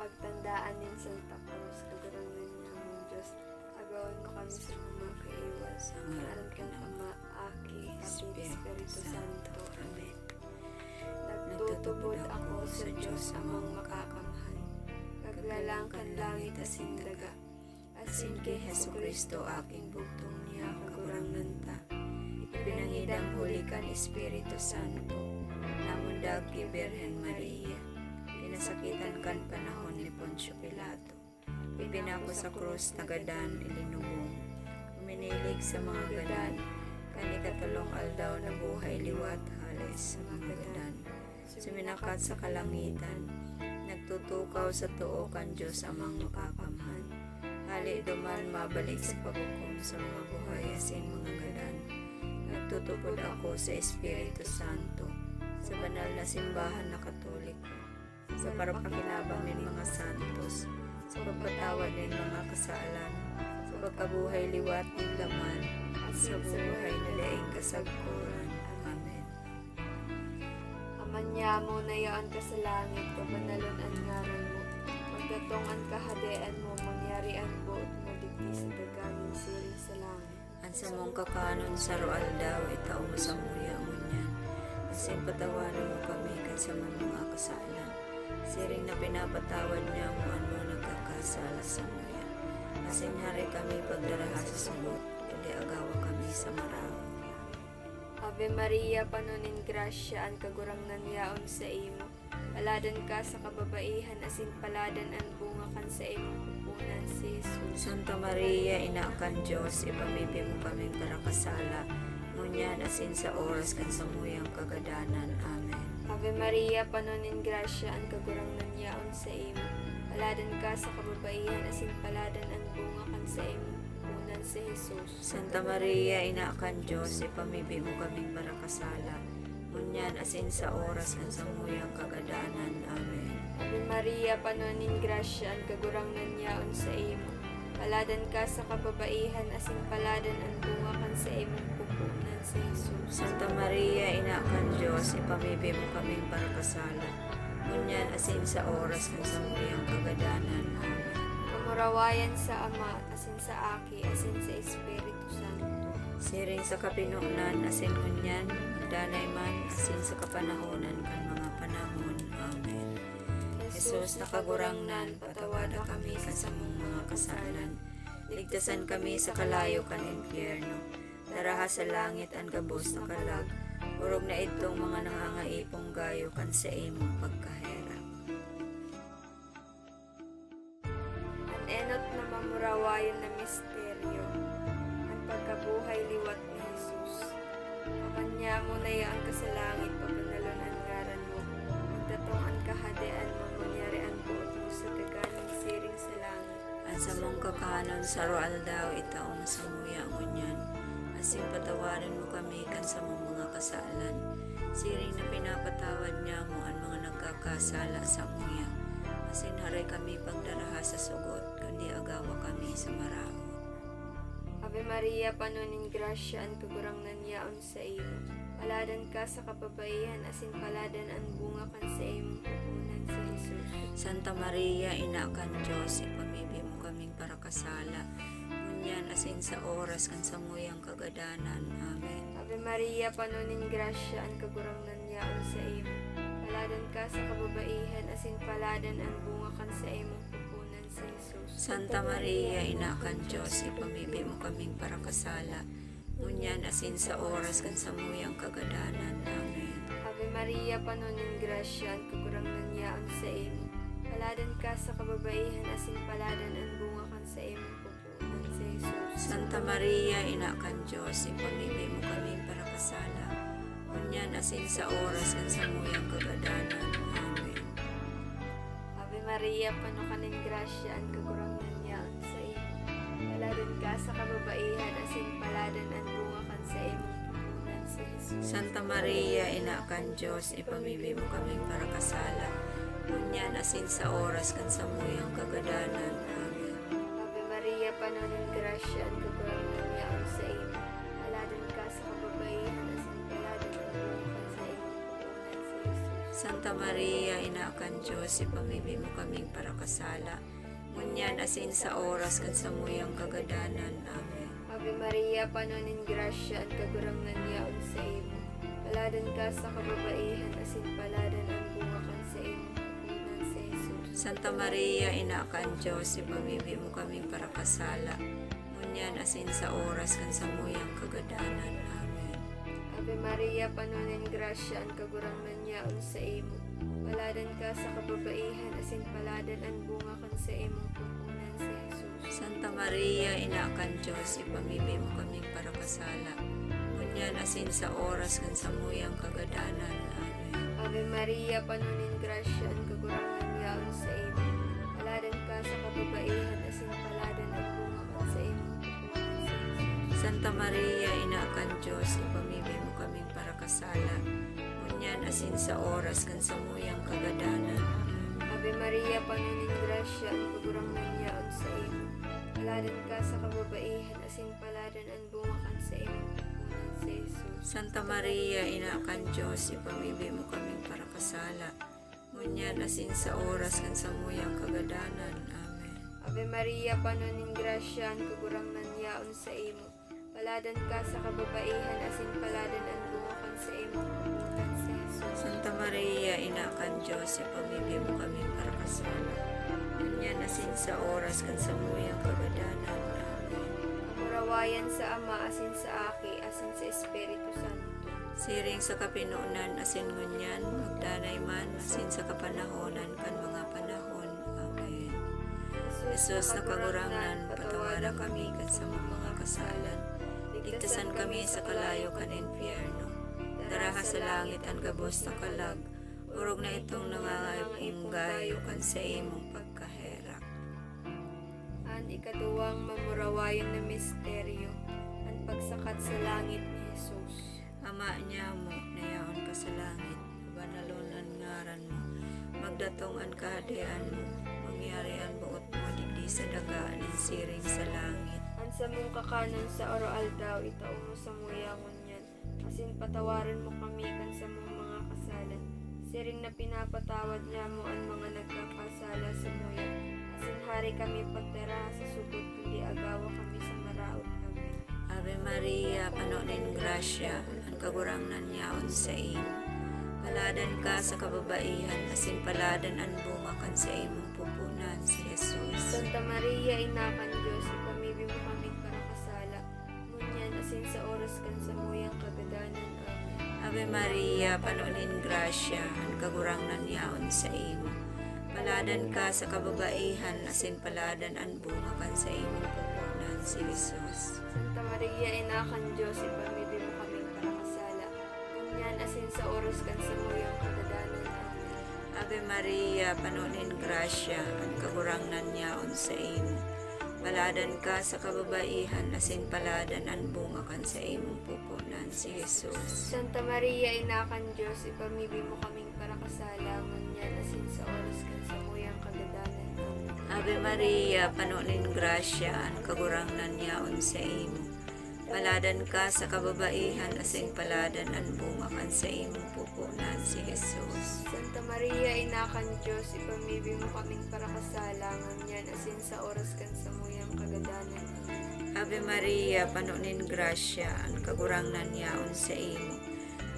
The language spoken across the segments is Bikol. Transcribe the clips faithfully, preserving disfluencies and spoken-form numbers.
Pagtandaan nin Santa Cruz, Kagurangnan niamong Diyos, agawon mo kami sa mga kaiwas. Sa ngaran kan Ama, Aki, asin Espiritu Santo. Amen. Nagtutubod ako sa Diyos Amang Makakamhan, Kaglalang kan langit asin daga, asin ki Jesu-Cristo, aking bugtong niya, Kagurangnan ta. Ipinangidang huli kan Espiritu Santo, namundag ki Birhen Maria, pinasakitan kan panahon ni Poncio Pilato, ipinako sa krus, nagadan, ilinubong, uminilig sa mga gadan, kan ikatolong aldaw nabuhay liwat hale sa mga gadan, suminakat sa kalangitan, nagtutukaw sa too kan Diyos Amang Makakamhan. Hale duman mabalik sa paghukom sa mga buhay asin mga gadan. Nagtutubod ako sa Espiritu Santo, sa banal na simbahan na Katoliko, sa parapakinabang nin mga santos, sa pagpatawad nin mga kasalan, sa pagkabuhay liwat ninda man, at sa buhay na daing kasagkoran. Amen. Ama niamo na yaon ka sa langit, pabanalon an ngaran mo. Magdatong an kahadean mo, mangyari an boot mo digdi sa daga nin siring sa langit. An samong kakanon saro aldaw, itao mo samuya ngunyan. Asin patawaran mo kami kan samong mga kasalan, siring na pinapatawad niamo an mga nagkakasala samuya. Asin hare kami pagdaraha sa sugot, kundi agawa kami sa maraot. Ave Maria, pano nin grasya, an Kagurangnan yaon saimo. Paladan ka sa kababaihan, asin paladan an bunga kan saimong puponan, si Jesus. Santa Maria, Ina kan Dios, ipamibi mo kaming parakasala, ngunyan asin sa oras kan samuyang kagadanan. Amen. Ave Maria, pano nin grasya, an Kagurangnan yaon saimo. Paladan ka sa kababaihan, asin paladan an bunga kan saimong puponan, si Jesus. Santa Maria, Ina kan Dios, ipamibi mo kaming parakasala, ngunyan asin sa oras kan samuyang kagadanan. Amen. Ave Maria, pano nin grasya, an Kagurangnan yaon saimo. Paladan ka sa kababaihan, asin paladan an bunga kan saimong puponan, si Jesus. Santa Maria, Ina kan Dios, ipamibi mo kaming parakasala, ngunyan asin sa oras kan samuyang kagadanan. Amen. Kamurawayan sa Ama, asin sa Aki, asin sa Espiritu Santo. Siring sa kapinonan, asin ngunyan, magdanay man, asin sa kapanahonan kan mga panahon. Amen. Jesus na Kagurangnan, patawada kami sa samong mga kasalan. Ligtasan kami sa kalayo kan impyerno. Daraha sa langit an gabos na kalag, orog na idtong mga nangangaipong gayo kan saimong pagkaherak. An enot na mamurawayon na misteryo, an pagkabuhay liwat ni Jesus. Ama niamo na yaon ka sa langit, pabanalon an ngaran mo. Magdatong an kahadean mo, mangyari an boot mo sa daga nin siring sa langit. An samong kakanon saro aldaw, itao mo samuya ngunyan, asin patawaran mo kami kan samong mga kasalan, siring na pinapatawad niamo an mga nagkakasala samuya. Asin hare kami pagdaraha sa sugot, kundi agawa kami sa maraot. Ave Maria, pano nin grasya, an Kagurangnan yaon saimo. Paladan ka sa kababaihan, asin paladan an bunga kan saimong puponan, si Jesus. Santa Maria, Ina kan Dios, ipamibi mo kaming parakasala, ngunyan asin sa oras kan samuyang kagadanan. Amen. Ave Maria, pano nin grasya, an Kagurangnan yaon saimo. Paladan ka sa kababaihan, asin paladan an bunga kan saimong puponan, si Jesus. Santa Maria, Ina kan Dios, ipamibi mo kaming parakasala, ngunyan asin sa oras kan samuyang kagadanan. Amen. Ave Maria, pano nin grasya, an Kagurangnan yaon saimo. Paladan ka sa kababaihan, asin paladan an bunga kan saimong puponan, si Jesus. Santa Maria, Ina kan Dios, ipamibi mo kaming parakasala, ngunyan asin sa oras kan samuyang kagadanan. Amen. Ave Maria, pano ka nin grasya, an Kagurangnan yaon saimo. Paladan ka sa kababaihan, asin paladan an bunga kan saimong puponan, si Jesus. Santa Maria, Ina kan Dios, ipamibi mo kaming parakasala, ngunyan asin sa oras kan samuyang kagadanan. Amen. Ave Maria, pano nin grasya, an Kagurangnan yaon saimo. Paladan ka sa kababaihan, asin paladan an bunga kan saimong puponan, si Jesus. Santa Maria, Ina kan Dios, ipamibi mo kaming parakasala, ngunyan asin sa oras kan samuyang kagadanan. Amen. Ave Maria, pano nin grasya, an Kagurangnan yaon saimo. Paladan ka sa kababaihan, asin paladan an bunga kan saimong pupunan, si Jesus. Santa Maria, Ina kan Dios, ipamibi mo kaming parakasala, ngunyan asin sa oras kan samuyang kagadanan. Amen. Ave Maria, pano nin grasya, an Kagurangnan yaon saimo. Paladan ka sa kababaihan, asin paladan an bunga kan saimong pupunan, si Jesus. Santa Maria, Ina kan Dios, ipamibi mo kaming parakasala, ngunyan asin sa oras kan samuyang kagadanan. Amen. Ave Maria, pano nin grasya, an Kagurangnan yaon saimo. Paladan ka sa kababaihan, asin paladan an bunga kan saimong pupunan, si Jesus. Santa Maria, Ina kan Dios, ipamibi mo kaming parakasala, ngunyan asin sa oras kan samuyang kagadanan. Ave Maria, pano nin grasya, an Kagurangnan yaon saimo. Paladan ka sa kababaihan, asin paladan an bunga kan saimong pupunan, si Jesus. Santa Maria, Ina kan Dios, ipamibi mo kaming parakasala, ngunyan asin sa oras kan samuyang kagadanan. Amen. Ave Maria, pano nin grasya, an Kagurangnan yaon saimo. Paladan ka sa kababaihan, asin paladan an bunga kan saimong pupunan, si Jesus. Santa Maria, Ina kan Dios, ipamibi mo kaming parakasala, ngunyan asin sa oras kan samuyang kagadanan. Amen. Kamurawayan sa Ama, asin sa Aki, asin sa Espiritu Santo. Siring sa kapinonan, asin ngunyan, magdanay man, asin sa kapanahonan kan mga panahon. Amen. Jesus na Kagurangnan, patawaran kami kan samong mga kasalan. Ligtasan kami sa kalayo kan impyerno. Daraha sa langit an gabos na kalag, orog na itong nangangaipo gayo kan saimong pagkaherak. An ikaduwang mamurawayon na misteryo, an pagsakat sa langit ni Jesus. Ama nyamo, na yaon ka sa langit, banalon an ngaran mo. Magdatong an kahadean mo, mangyari an boot mo digdi sa daga nin siring sa langit. An samong kakanon sa aroaldaw, itao mo samuya ngunyan, asin patawaran mo kami kan samong mga kasalan, siring na pinapatawad nyamo an mga nagkakasala samuya. Asin hare kami pagdaraha sa sugod, kundi agawa kami sa maraot. Amen. Ave Maria, pano nin grasya, an Kagurangnan yaon saimo. Paladan ka sa kababaihan, asin paladan an bunga kan saimong pupunan, si Jesus. Santa Maria, Ina kan Dios, ipamibi mo kaming parakasala, ngunyan asin sa oras kan samuyang kagadanan. Amen. Ave Maria, pano nin grasya, an Kagurangnan yaon saimo. Paladan ka sa kababaihan, asin paladan an bunga kan saimong pupunan, si Jesus. Santa Maria, Ina kan Dios, ipamibi mo kaming parakasala, ngunyan asin sa oras kan samuyang kagadanan. Amen. Ave Maria, pano nin grasya, an Kagurangnan yaon saimo. Paladan ka sa kababaihan, asin paladan an bunga kan saimong pupunan, si Jesus. Santa Maria, Ina kan Dios, ipamibi mo kaming parakasala, ngunyan asin sa oras kan samuyang kagadanan. Amen. Ave Maria, pano nin grasya, an Kagurangnan yaon saimo. Paladan ka sa kababaihan, asin paladan an bunga kan saimong pupunan, si Jesus. Santa Maria, Ina kan Dios, ipamibi mo kaming parakasala, ngunyan asin sa oras kan samuyang kagadanan. Amen. Ave Maria, pano nin grasya, an Kagurangnan yaon saimo.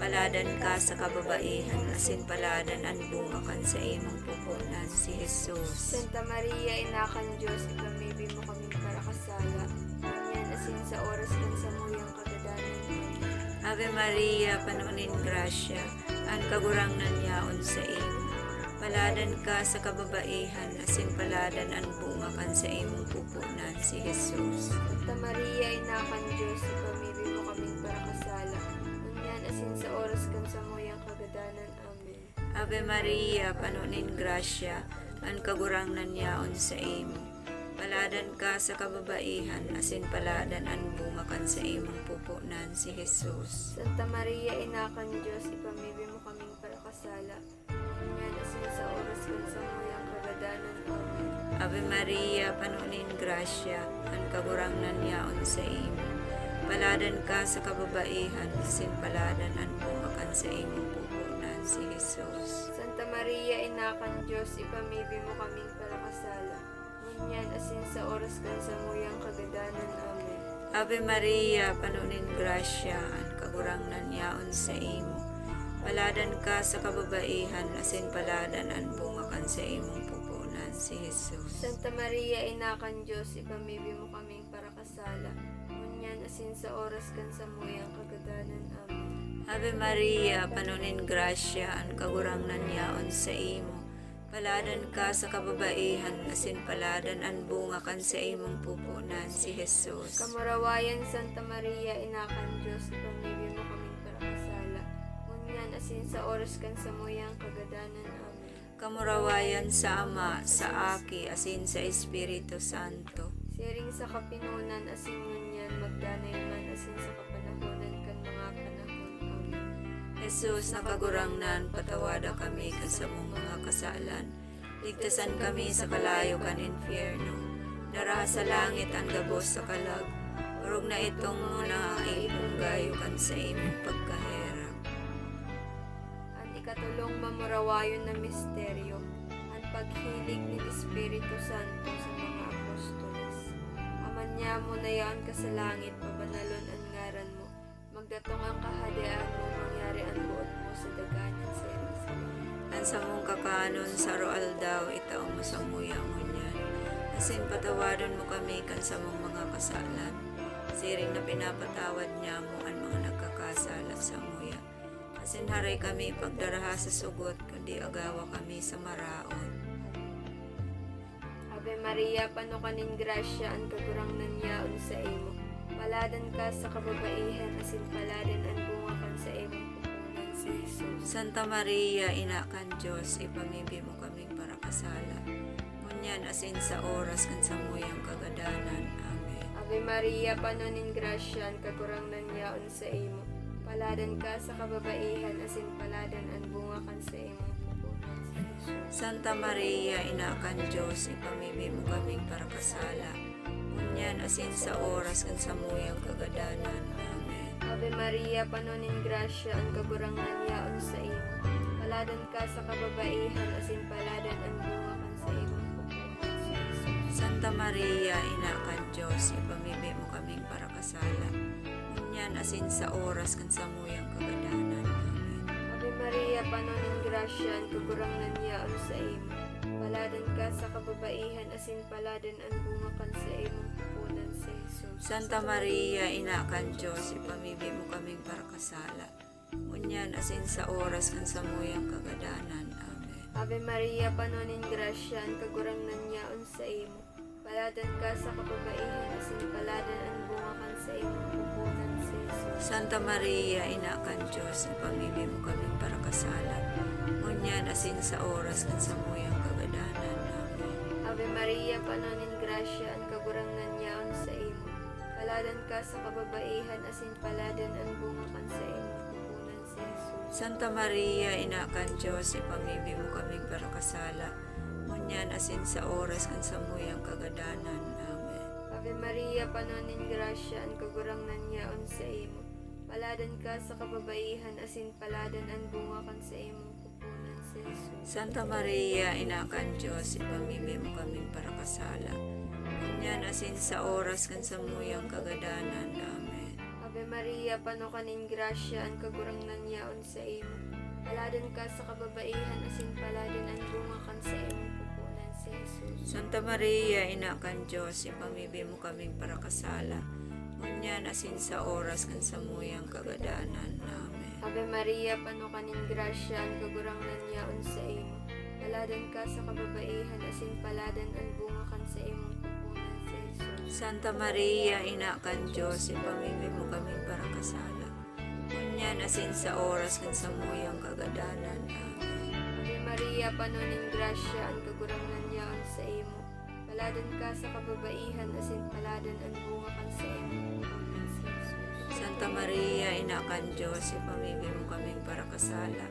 Paladan ka sa kababaihan, asin paladan an bunga kan saimong pupunan, si Jesus. Santa Maria, Ina kan Dios, ipamibi mo kaming parakasala, ngunyan asin sa oras kan samuyang kagadanan. Amen. Ave Maria, pano nin grasya, an Kagurangnan yaon saimo. Paladan ka sa kababaihan, asin paladan an bunga kan saimong pupunan, si Jesus. Santa Maria, Ina kan Dios, ipamibi mo kaming parakasala, ngunyan asin sa oras kan samuyang kagadanan. Amen. Ave Maria, pano nin grasya, an Kagurangnan yaon saimo. Paladan ka sa kababaihan, asin paladan an bunga kan saimong pupunan, si Jesus. Santa Maria, Ina kan Dios, ipamibi mo kaming parakasala, ngunyan asin sa oras kan samuyang kagadanan. Amen. Ave Maria, pano nin grasya, an Kagurangnan yaon saimo. Paladan ka sa kababaihan, asin paladan an bunga kan saimong pupunan, si Jesus. Anak kan Dios, ipamibi mo kaming parakasala, ngunyan asin sa oras kan samuyang kagadanan. Amen. Ave Maria, puno nin grasya, an Kagurangnan yaon saimo. Paladan ka sa kababaihan, asin paladan an bunga kan saimong pupunan, si Jesus. Santa Maria, Ina kan Dios, ipamibi mo kaming parakasala, ngunyan asin sa oras kan samuyang kagadanan. Amen. Ave Maria, puno nin grasya, an Kagurangnan yaon saimo. Paladan ka sa kababaihan, asin paladan an bunga kan saimong pupunan, si Jesus. Kamurawayan, Santa Maria, Ina kan Dios, ipamibi mo kaming parakasala, ngunyan asin sa oras kan samuyang kagadanan. Amen. Kamurawayan sa Ama, sa Aki, asin sa Espiritu Santo. Siring sa kapinonan, asin ngunyan, magdanay man, asin sa kapanahonan kan mga panahon. Amen. Jesus na Kagurangnan, patawada kami kan samong mga kasalan. Ligtasan kami sa kalayo kan impyerno. Daraha sa langit an gabos sa kalag. Orog na itong mga naipong gayo kan saimong pagkaherak. An ikatolong mamurawayon na misteryo, an paghilig nin Espiritu Santo sa mga apostoles. Ama nyamo na yaon ka sa langit, pabanalon an ngaran mo. Magdatong an kahadean mo, mangyari an boot mo sa daga, siring sa langit. An samong kakanon sa aroaldaw, itao mo samuya ngunyan. Asin patawadon mo kami kan samong mga kasalan, siring na pinapatawad nyamo an mga nagkakasala samuya. Asin haray kami pagdaraha sa sugot, kundi agawa kami sa maraot. Ave Maria, pano ka nin grasya, an Kagurangnan yaon saimo. Paladan ka sa kababaihan, asin paladan an bunga kan saimong pupunan, si Jesus. Santa Maria, Ina kan Dios, ipamibi mo kaming parakasala, ngunyan asin sa oras kan samuyang kagadanan. Amen. Ave Maria, pano nin grasya, an Kagurangnan yaon saimo. Paladan ka sa kababaihan, asin paladan an bunga kan saimong pupunan, si Jesus. Santa Maria, Ina kan Dios, ipamibi mo kaming parakasala, ngunyan asin sa oras kan samuyang kagadanan. Amen. Ave Maria, pano nin grasya, an Kagurangnan yaon saimo. Paladan ka sa kababaihan, asin paladan an bunga kan saimong pupunan, si Jesus. Santa Maria, Ina kan Dios, ipamibi mo kaming parakasala, ngunyan asin sa oras kan samuyang kagadanan. Amen. Ave Maria, pano nin grasya, an Kagurangnan yaon saimo. Paladan ka sa kababaihan, asin paladan an bunga kan saimong pupunan, si Jesus. Santa Maria, Ina kan Dios, ipamibi mo kaming parakasala, ngunyan asin sa oras kan samuyang kagadanan. Amen. Ave Maria, pano nin grasya, an Kagurangnan yaon saimo. Paladan ka sa kababaihan, asin paladan an bunga kan saimong pupunan, si Jesus. Santa Maria, Ina kan Dios, ipamibi mo kaming parakasala, ngunyan asin sa oras kan samuyang kagadanan. Amen. Ave Maria, pano nin grasya, an Kagurangnan yaon saimo. Paladan ka sa kababaihan, asin paladan an bunga kan saimong pupunan, si Jesus. Santa Maria, Ina kan Dios, ipamibi mo kaming parakasala, ngunyan asin sa oras kan samuyang kagadanan. Amen. Ave Maria, pano nin grasya, an Kagurangnan yaon saimo. Paladan ka sa kababaihan, asin paladan an bunga kan saimong pupunan, si Jesus. Santa Maria, Ina kan Dios, ipamibi mo kaming parakasala, ngunyan asin sa oras kan samuyang kagadanan. Amen. Ave Maria, pano ka nin grasya, an Kagurangnan yaon saimo. Paladan ka sa kababaihan, asin paladan an bunga kan saimong pupunan, si Jesus. Santa Maria, Ina kan Dios, ipamibi mo kaming parakasala, ngunyan asin sa oras kan samuyang kagadanan. Amen. Ave Maria, pano ka nin grasya, an Kagurangnan yaon saimo. Paladan ka sa kababaihan, asin paladan an bunga kan saimong pupunan, si Jesus. Santa Maria, Ina kan Dios, ipamibi mo kaming parakasala, ngunyan asin sa oras kan samuyang kagadanan. Amen. Ave Maria, pano nin grasya, an Kagurangnan yaon saimo. Paladan ka sa kababaihan, asin paladan an bunga kan saimong pupunan, si Jesus. Santa Maria, Ina kan Dios, ipamibi mo kaming parakasala,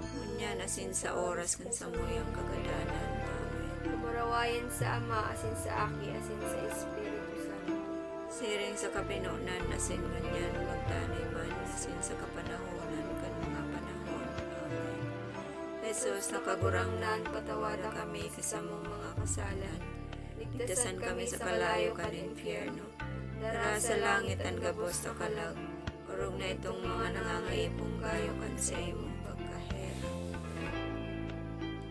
ngunyan asin sa oras kan samuyang kagadanan. Amen. Kamurawayan sa Ama, asin sa Aki, asin sa Espiritu Santo. Siring sa kapinonan, asin ngunyan, magdanay man, asin sa kapanahonan kan mga panahon. Amen. Jesus na Kagurangnan, patawada kami sa samong mga kasalan. Ligtasan kami sa kalayo kan impyerno. Dara sa langit an gabos na kalag, orog na itong mga nangangaipo gayo kan saimong pagkaherak.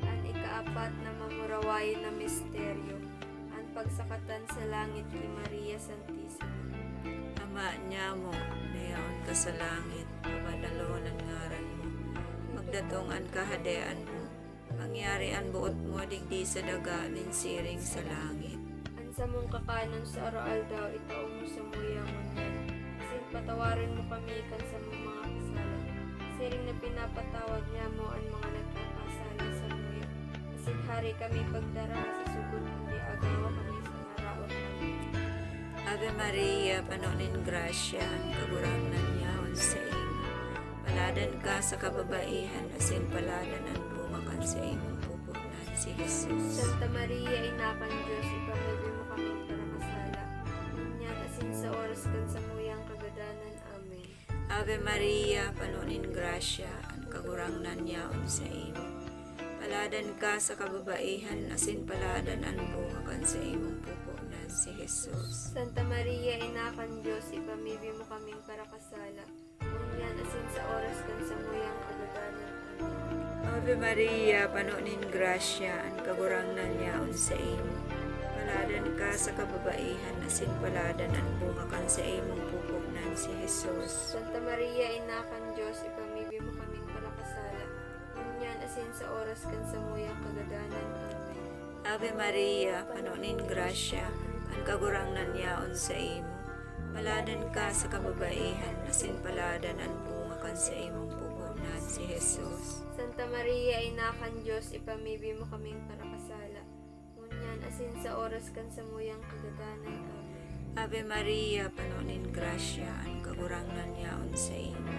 An ikaapat na mamurawayon na misteryo, an pagsakatan sa langit ki Maria Santisima. Ama nyamo, na yaon ka sa langit, pabanalon an ngaran mo. Magdatong an kahadean mo. Mangyari an boot mo digdi sa daga nin siring sa langit. An samong kakanon sa aroaldaw, itao mo samuya ngunyan. Asin patawaron mo kami kan samong mga kasalan, siring na pinapatawad nyamo an mga nagkakasala samuya. Asin hare kami pagdara sa sugod, kundi agawa kami sa maraot. Ave Maria, pano nin grasya, an Kagurangnan yaon saimo. Paladan ka sa kababaihan, asin paladan an bunga kan saimong pupo na si Jesus. Santa Maria, Ina kan Dios, ipamibi mo kaming parakasala, ngunyan asin sa oras kan samuyang kagadanan. Amen. Ave Maria, pano nin grasya, an Kagurangnan yaon saimo. Paladan ka sa kababaihan, asin paladan an bunga kan saimong pupo na si Jesus. Santa Maria, Ina kan Dios, ipamibi mo kaming parakasala, ngunyan asin sa oras kan samuyang kagadanan. Amen. Ave Maria, pano nin grasya, an Kagurangnan yaon saimo. Paladan ka sa kababaihan, asin paladan an bunga kan saimong pupo na si Jesus. Santa Maria, Ina kan Dios, ipamibi mo kaming parakasala, ngunyan asin sa oras kan samuyang kagadanan. Amen. Ave Maria, pano nin grasya, an Kagurangnan yaon saimo. Paladan ka sa kababaihan, asin paladan an bunga kan saimong pupo na si Jesus. Santa Maria, Ina kan Dios, ipamibi mo kaming parakasala, ngunyan asin sa oras kan samuyang kagadanan. Amen. Ave Maria, pano nin grasya, an Kagurangnan yaon saimo.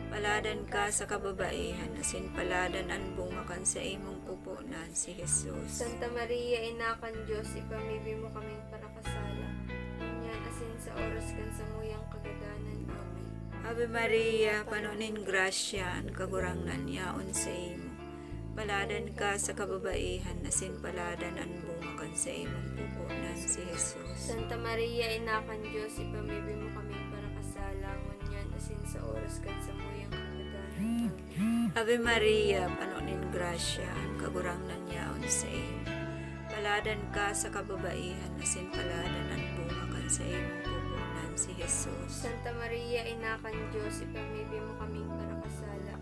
Paladan ka sa kababaihan, asin paladan an bunga kan saimong pupo na si Jesus. Santa Maria, Ina kan Dios, ipamibi mo kaming parakasala, ngunyan asin sa oras kan samuyang kagadanan. Amen. Ave Maria, pano nin grasya, an Kagurangnan yaon saimo. Paladan ka sa kababaihan, asin paladan an bunga kan saimong pupo na si Jesus. Santa Maria, Ina kan Dios, ipamibi mo kaming parakasala, ngunyan asin sa oras kan samuyang kagadanan. Amen. Ave Maria, pano nin grasya, an Kagurangnan yaon saimo. Paladan ka sa kababaihan, asin paladan an bunga kan saimong pupo na si Jesus. Santa Maria, Ina kan Dios, ipamibi mo kaming parakasala,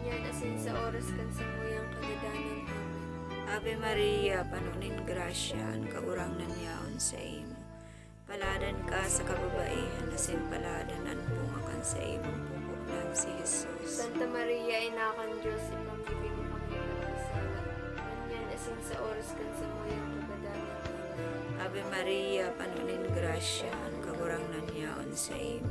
ngunyan asin sa oras kan samuyang kagadanan. Amen. Ave Maria, pano nin grasya, an Kagurangnan yaon saimo. Paladan ka sa kababaihan, asin paladan an bunga kan saimong pupo na si Jesus. Santa Maria, Ina kan Dios, ipamibi mo kaming parakasala, ngunyan asin sa oras kan samuyang kagadanan. Amen. Ave Maria, pano nin grasya, an Kagurangnan yaon saimo.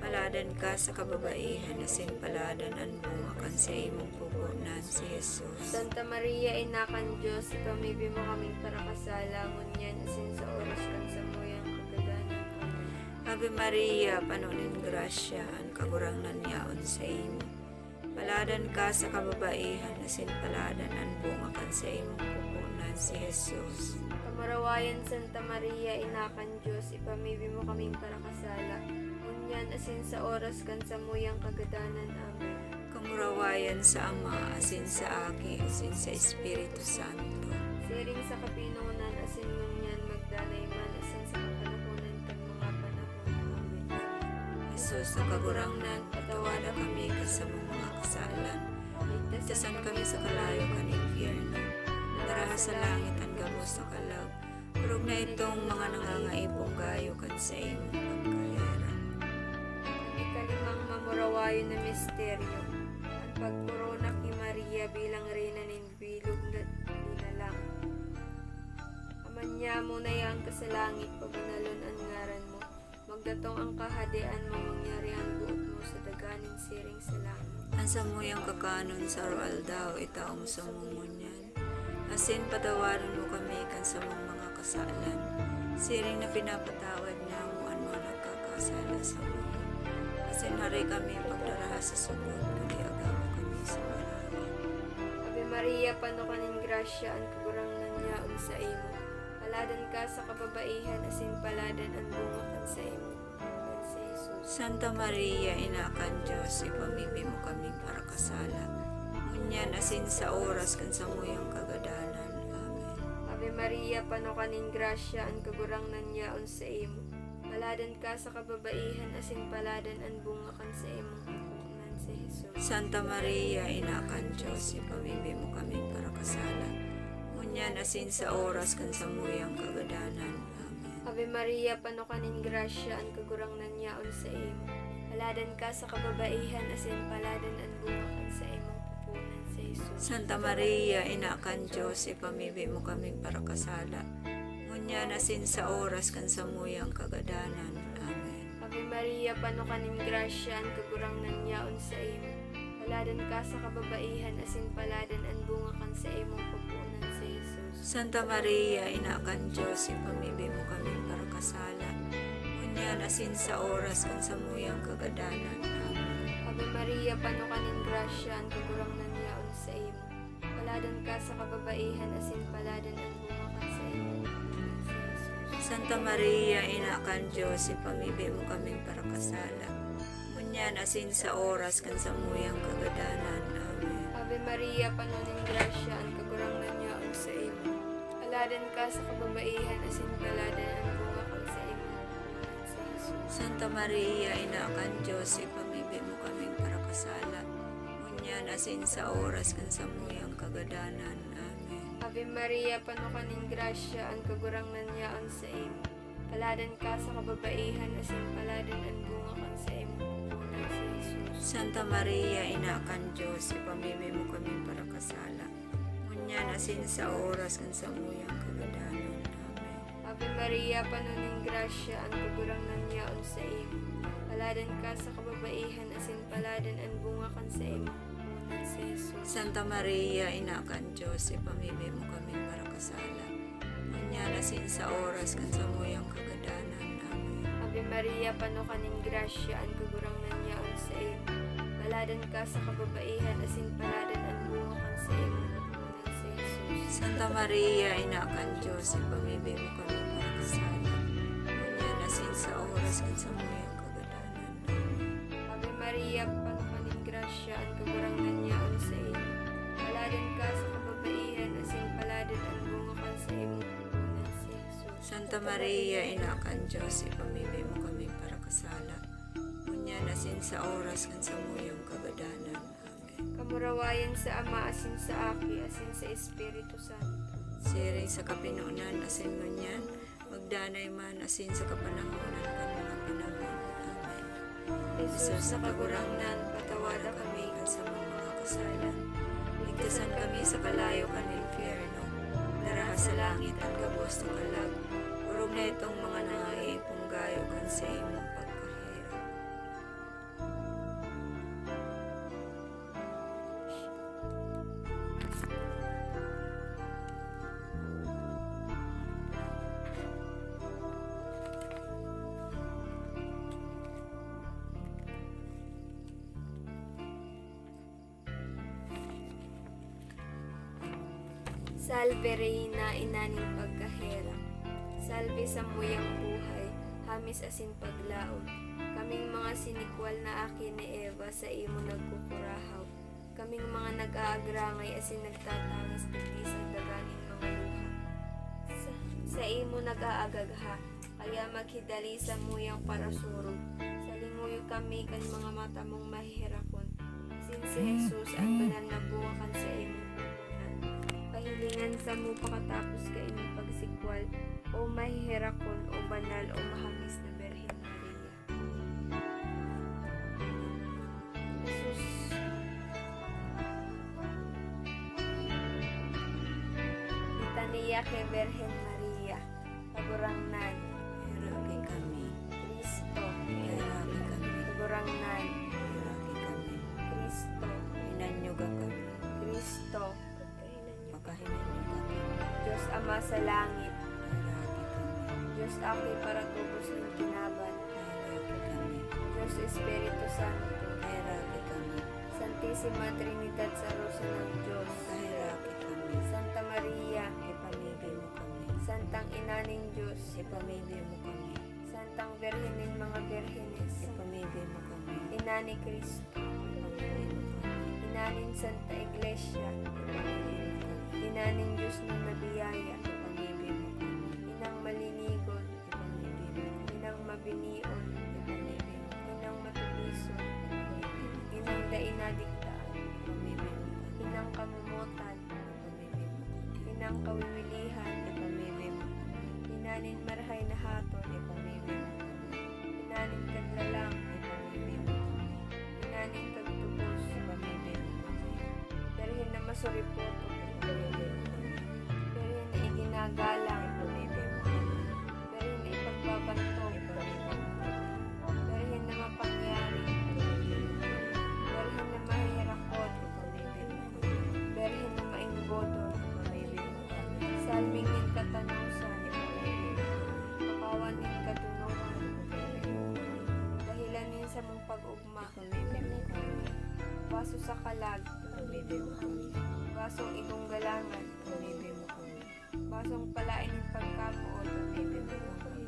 Paladan ka sa kababaihan, asin paladan an bunga kan saimong pupo na si Jesus. Santa Maria, Ina kan Dios, ipamibi mo kaming parakasala, ngunyan asin sa oras kan samuyang kagadanan. Amen. Ave Maria, pano nin grasya, an Kagurangnan yaon saimo. Paladan ka sa kababaihan, asin paladan an bunga kan saimong pupo na si Jesus. Kamurawayan, Santa Maria, Ina kan Dios, ipamibi mo kaming parakasala, ngunyan asin sa oras kan samuyang kagadanan. Amen. Kamurawayan sa Ama, asin sa Aki, asin sa Espiritu Santo. Siring sa kapinonan, asin ngunyan, magdanay man, asin sa kapanahonan kan mga panahon. Amen. Jesus na Kagurangnan, patawada kami kan samong mga kasalan. Ligtasan kami sa kalayo kan impyerno. Dara sa langit an gabos na kalag, orog na itong mga nangangaipo gayo kan saimong pagkaherak. An ikalimang mamurawayon na misteryo, an pagkorona ki Maria bilang Reyna nin bilog na linalang. Ama nyamo na yaon ka sa langit, pabanalon an ngaran mo. Magdatong an kahadean mo, mangyari an boot mo sa daga nin siring sa langit. An samuyang kakanon sa aroaldaw, itao mo samo ngunyan. Asin patawaron mo kami kan samong mga kasalan, siring na pinapatawad namo an mga nagkakasala saimo. Asin hare kami pagdaraha sa sugod, kundi agawa kami sa maraot. Ave Maria, pano ka nin grasya, an Kagurangnan yaon saimo. Paladan ka sa kababaihan, asin paladan an bunga kan saimong pagkanan, si Jesus. Santa Maria, Ina kan Dios, ipamibi mo kaming parakasala, ngunyan asin sa oras kan samuyang kagadanan. Amen. Ave Maria, pano ka nin grasya, an Kagurangnan yaon saimo. Paladan ka sa kababaihan, asin paladan an bunga kan saimong pagkanan, si Jesus. Santa Maria, Ina kan Dios, ipamibi mo kaming parakasala, ngunyan asin sa oras kan samuyang kagadanan. Amen. Ave Maria, pano ka nin grasya, an Kagurangnan yaon saimo. Paladan ka sa kababaihan, asin paladan an bunga kan saimong pupunan, si Jesus. Santa Maria, Ina kan Dios, ipamibi mo kaming parakasala, ngunyan asin sa oras kan samuyang kagadanan. Amen. Ave Maria, pano ka nin grasya, an Kagurangnan yaon saimo. Paladan ka sa kababaihan, asin paladan an bunga kan saimong pupunan, si Jesus. Santa Maria, Ina kan Dios, ipamibi mo kaming parakasala, ngunyan asin sa oras kan samuyang kagadanan. Amen. Ave Maria, pano ka nin grasya, an Kagurangnan yaon saimo. Paladan ka sa kababaihan, asin paladan an bunga kan saimong pupunan, si Jesus. Santa Maria, Ina kan Dios, ipamibi mo kaming parakasala, ngunyan asin sa oras kan samuyang kagadanan. Amen. Ave Maria, pano nin grasya, an Kagurangnan yaon saimo. Paladan ka sa kababaihan, asin paladan an bunga kan saimong pupunan, si Jesus. Santa Maria, Ina kan Dios, ipamibi mo kaming parakasala, ngunyan asin sa oras kan samuyang kagadanan. Amen. Ave Maria, pano ka nin grasya, an Kagurangnan yaon saimo. Paladan ka sa kababaihan, asin paladan an bunga kan saimong pupunan, si Jesus. Santa Maria, Ina kan Dios, ipamibi mo kaming parakasala, ngunyan asin sa oras kan samuyang kagadanan. Amen. Ave Maria, pano nin grasya, an Kagurangnan yaon saimo. Paladan ka sa kababaihan, asin paladan an bunga kan saimong pupunan, si Jesus. Santa Maria, Ina kan Dios, ipamibi mo kaming parakasala, ngunyan asin sa oras kan samuyang kagadanan. Amen. Ave Maria, pano ka nin grasya, an Kagurangnan yaon saimo. Paladan ka sa kababaihan, asin paladan an bunga kan saimong pagkanan, si Jesus. Santa Maria, Ina kan Dios, ipamibi mo kaming parakasala, ngunyan asin sa oras kan samuyang kagadanan. Amen. Ave Maria, pano ka nin grasya, an Kagurangnan yaon saimo. Paladan ka sa kababaihan, asin paladan an bunga kan saimong pagkanan, si Jesus. Santa Maria, Ina kan Dios, ipamibi mo kaming parakasala, ngunyan asin sa oras kan samuyang kagadanan. Amen. Kamurawayan sa Ama, asin sa Aki, asin sa Espiritu Santo. Siring sa kapinonan, asin ngunyan, magdanay man, asin sa kapanahonan kan mga panahon. Amen. Jesus na Kagurangnan, patawada kami kan samong mga kasalan. Ligtasan kami sa kalayo kan impyerno. Daraha sa langit an gabos na kalag, orog na itong mga nangaiipong gayo kan saimong pagkaherak. Salve, Reina, Ina nin pagkaherak. Salve samuyang buhay, hamis asin paglaom. Kaming mga sinikwal na aki ni Eva, saimo nagkukurahaw. Kaming mga nag-aagrangay asin nagtatangis digdi sa daga nin mga luha. Sa, saimo nag-aagagha, kaya maghidali samuyang parasurog. Salingoyo kami kan mga mata mong maheherakon, asin si Jesus, an banal na bunga kan saimong pupunan. Pahilingan samo pakatapos kaini pagsikwal, O maheherakon, O banal, O mahamis na Birhen Maria. Jesus. Litania ki Birhen Maria. Kagurangnan. Herak ki kami. Cristo. Herak ki kami. Kagurangnan. Herak ki kami. Cristo. Hinanyuga kami. Cristo. Pakahinanyuga kami. Dios Ama sa langit. Herak ki kami. Dios Aki paratubos nin kinaban. Herak ki kami. Dios Espiritu Santo. Herak ki kami. Santisima Trinidad sa Rosa ng Dios. Herak Ina nin Diyos, ipamibi mo kami. Santang Birhen nin mga Birhenes, ipamibi mo kami. Ina ni Cristo, ipamibi mo kami. Ina nin Santa Iglesia, ipamibi mo kami. Ina nin Diyos na nabiyaya, ipamibi mo kami. Inang malinigon, ipamibi mo kami. Inang mabinion, ipamibi mo kami. Inang matubison, ipamibi mo kami. Inang dai nadiktaan, ipamibi mo kami. Inang kamomotan, ipamibi mo kami. Inang kawiwilihan, ipamibi mo kami. Ina nin marahay na hatod, ipamibi mo kami. Ina nin kaglalang, ipamibi mo kami. Ina nin kagtubos, ipamibi mo kami. Birhen na masuripoto, ipamibi mo kami. Birhen na iginagalang, ipamibi mo kami. Birhen na ipagbabantog, ipamibi mo kami. Birhen na mapangyari, ipamibi mo kami. Birhen na maheherakot, ipamibi mo kami. Birhen na mainggodo, ipamibi mo kami. Salming nin katanosan, ipamibi mo kami. Tukawan nin kadonongan, ipamibi mo kami. Dahelan nin samong pag-ugma, ipamibi mo kami. Baso sa kalag, ipamibi mo kami. Basong igong galangan, ipamibi mo kami. Basong palaen nin pagkapoon, ipamibi mo kami.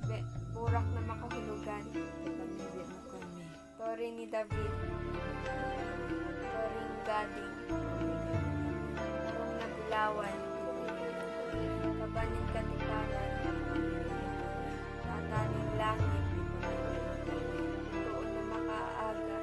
Be-, burak na makahulugan, ipamibi mo kami. Tore ni David, Toreng Gading, Torong na Bulawan, Kaba nin Katipanan, Tata nin Langit, Bitoon na Makaaga,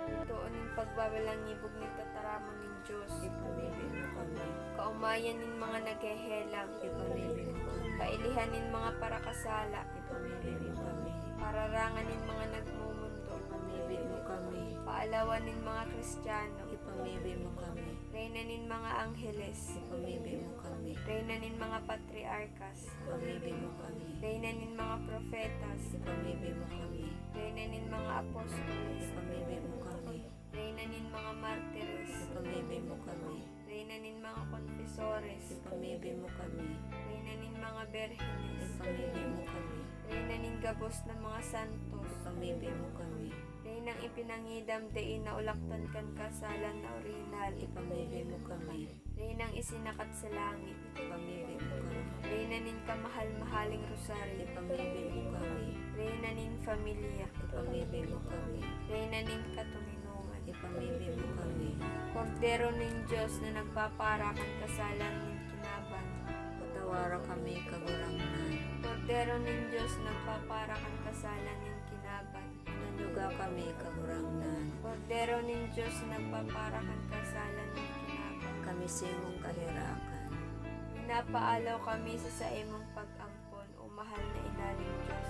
Bitoon nin Pagbabalangibog nin Tataramon nin Diyos, ipamibi mo kami. Kaomayan nin mga naghehelang, ipamibi mo kami. Kailihan nin mga parakasala, ipamibi mo kami. Pararangan nin mga nagmumundo, ipamibi mo kami. Paalawan nin mga Kristiyano, ipamibi mo kami. Reyna nin mga angheles, ipamibi mo kami. Reyna nin mga patriarkas, ipamibi mo kami. Reyna nin mga propetas, ipamibi mo kami. Reyna nin mga apostoles, ipamibi mo kami. Reyna nin mga martires, ipamibi mo kami. Reyna nin mga konfesores, ipamibi mo kami. Reyna nin mga berhenes, ipamibi mo kami. Reyna nin gabos na mga santos, ipamibi mo kami. Reynang ipinangidam dai naulaktan kan kasalan na orihinal, ipamibi mo kami. Reynang isinakat sa langit, ipamibi mo kami. Reyna nin kamahal-mahaling rosaryo, ipamibi mo kami. Reyna nin familia, ipamibi mo kami. Reyna nin katoninongan, ipamibi mo kami. Kordero nin Dios na nagpapara kan kasalan nin kinaban, patawara kami, Kagurangnan. Kordero nin Dios na nagpapara kan kasalan nin kinaban, pananuga kami, Kagurangnan. Kordero nin Dios na nagpapara kan kasalan nin kinaban, kami sa imong kaherakan. Pinapaalaw kami sa saimong pag-ampon, o mahal na Ina nin Dios.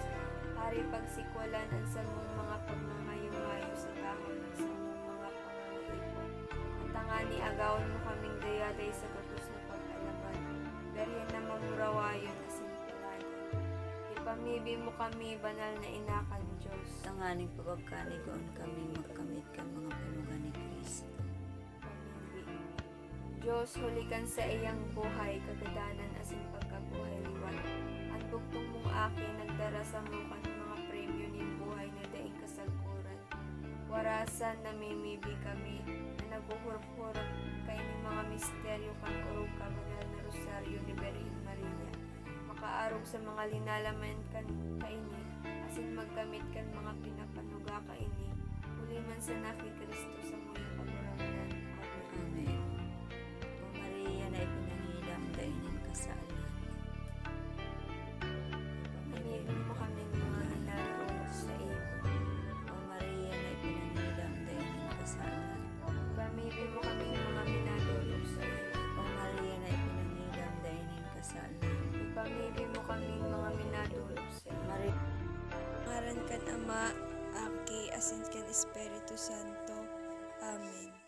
Hari, pagsikwalan an samong mga pagngangayo-ngayo sa tahaw nin samong mga pangangaipo. At tangani agawon mo kaming dayaday sa gabos na pag-alaman, Birhen na mamurawayon asin paladan. Ipamibi mo kami, Banal na Ina kan Dios, tanganing pabagkanigoon kami magkamit kan mga panuga ni Cristo. Pamibi. Dios, huli kan saiyang buhay, kagadanan asin pagkabuhay liwat, an bugtong mong Aki nagdara samo kan mga premyo nin buhay na daing kasagkoran. Warasan namimibi kami na naghuhurop-hurop kaining mga misteryo kan orog kan banal na Rosaryo ni Birhen Maria, makaarog sa mga linalaman kan kaini, asin magkamit kan mga pinapanuga kaini, huli man sana ki Cristo samuyang Kagurangnan. Amen. Amen. O Maria na ipinangidam dai nin kasalan, pamibi mo kaming mga minadolok saimo. O Maria na ipinangidam dai nin kasalan, pamibi mo kaming mga minadolok saimo. O Maria na ipinangidam dai nin kasalan, pamibi mo kaming mga minadolok saimo. Maria. Ngaran kan Ama, Aki, asin kan Espiritu Santo. Amen.